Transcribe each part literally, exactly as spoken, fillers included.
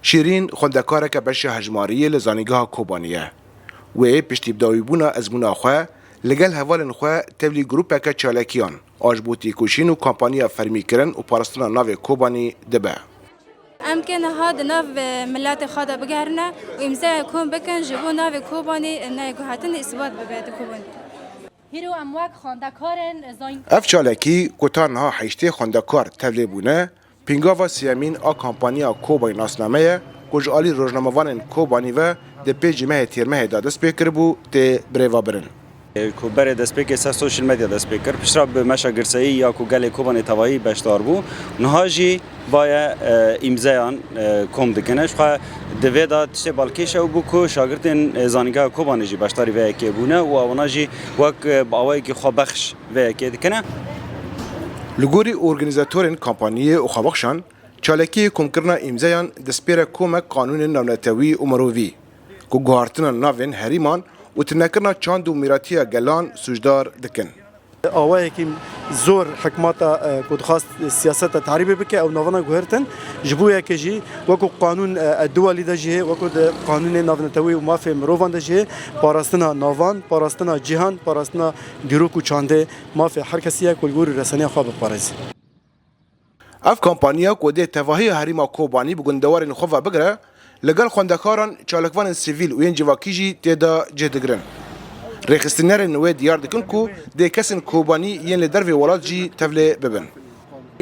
Şîrîn xwendekareke beşa hejmariyê li Zanîngeha Kobanî ye. Wê piştî bidawîbûna ezmûna xwe, li gel hevalên xwe tevlî grûpeke çalekiyan a ji bo têkoşîn û kampanya fermîkirin û parastina navê Kobanî dibe. Em kê niha di nav, e, miletê xwe de bigerine û îmzeya kom bikin ji bo navê Kobanî, e, neyê guhertin îsbat bibe di Kobanî. Hîro em wek xwendekarên zan- Ev çalakî ku ta niha heştê xwendekar tevlê bûne, pîngava sêyemîn a kampanya Kobanî Nasname ye ku ji alî rojnamevanên Kobanî ve di pêncî mehê Tîrmehê de dest pê kiribû, tê birêvebirin. Ku berê destpêkê ser sosyal medya dest pê kir, piştre bi meşa girseyî ya ku gelê Kobanê tevayî beşdar bû, niha jî vaye, e, îmzeyan, e, kom dikine. Ji xwe di vê de tiştê balkêş ew bû ku şagirtên, e, Zanîngeha Kobanê jî beşdarî vê yekê bûne û ewana jî wek, e, bi awayekî xwebexş vê yekê dikine. Li gorî organîzatorên kampanyê û xwebexşan, çalakiyê komkirina îmzeyan destpêre komek qanûnên navnetewî û mirovî ku guhartina navên herîman û tunekirina çand û mîratiya gelan sûcdar dikin. Awayekî zor hikmeta, e, ku dixwast siyaseta terîbê bike, ew navana guhertin. Ji bo yekê jî wekû qanûn, e, e, duwalî de jî hê, wekû di qanûnê navnetewî û mafê mirovan de jî hê, parastina navan, parastina cîhan, parastina dîrok û çandê mafê her kesî ye ku li gorî reseniya xwe biparêze. Ev kampanya ku dê tevahiya herêma Kobanî bi gundewarên xwe ve bigire, li gel xwendekaran, çalakvanên sivîl û yên civakî jî tê de cih digirin. Rêxistinêrên wê diyar dikin ku dê kesên Kobanî yên li dervê welat jî tevlê bibin.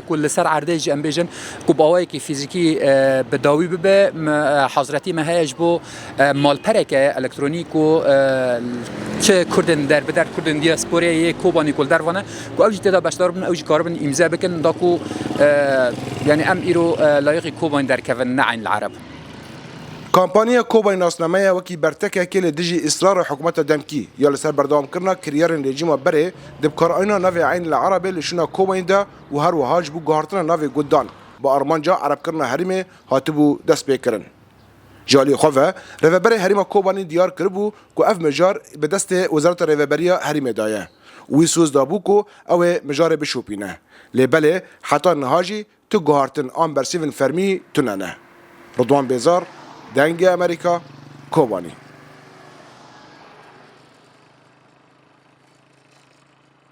Ku li ser erdê jî em bêjin ku bi awayekî fîzîkî, e, bi dawî bibe, me, e, hazretî me heye ji bo e, malpereke elektronîk û, e, çi Kurdên derbider, Kurdên diasporayê yê Kobanî ku li derve ne, ku ew jî tê de beşdar bin, ew jî karibin îmze bikin, da ku, e, yanî em îro, e, layiqî Kobanî derkevin, ne Eyn el Ereb. Kampanya Kobanî Nasname ye wekî bertekekê li dijî îsrara hikûmeta demkî ya li ser berdewamkirina kiryarên rejîma berê di bikaranîna navê Eyn el Erebê li şûna Kobanî de û her wiha ji bo guhartina navê gundan bi armanca erebkirina herêmê hatibû destpêkirin. Ji alî xwe ve, Rêveberê Herêma Kobanî diyar kiribû ku ev mijar bi destê Wezareta Rêveberiya Herêmê de ye û wî soz dabû ku ew ê mijarê bişopîne. Lê belê heta niha jî tu guhartin an bersivên fermî tune ne. Ridwan Bêzar, Dengê Amerîka, Kobanî.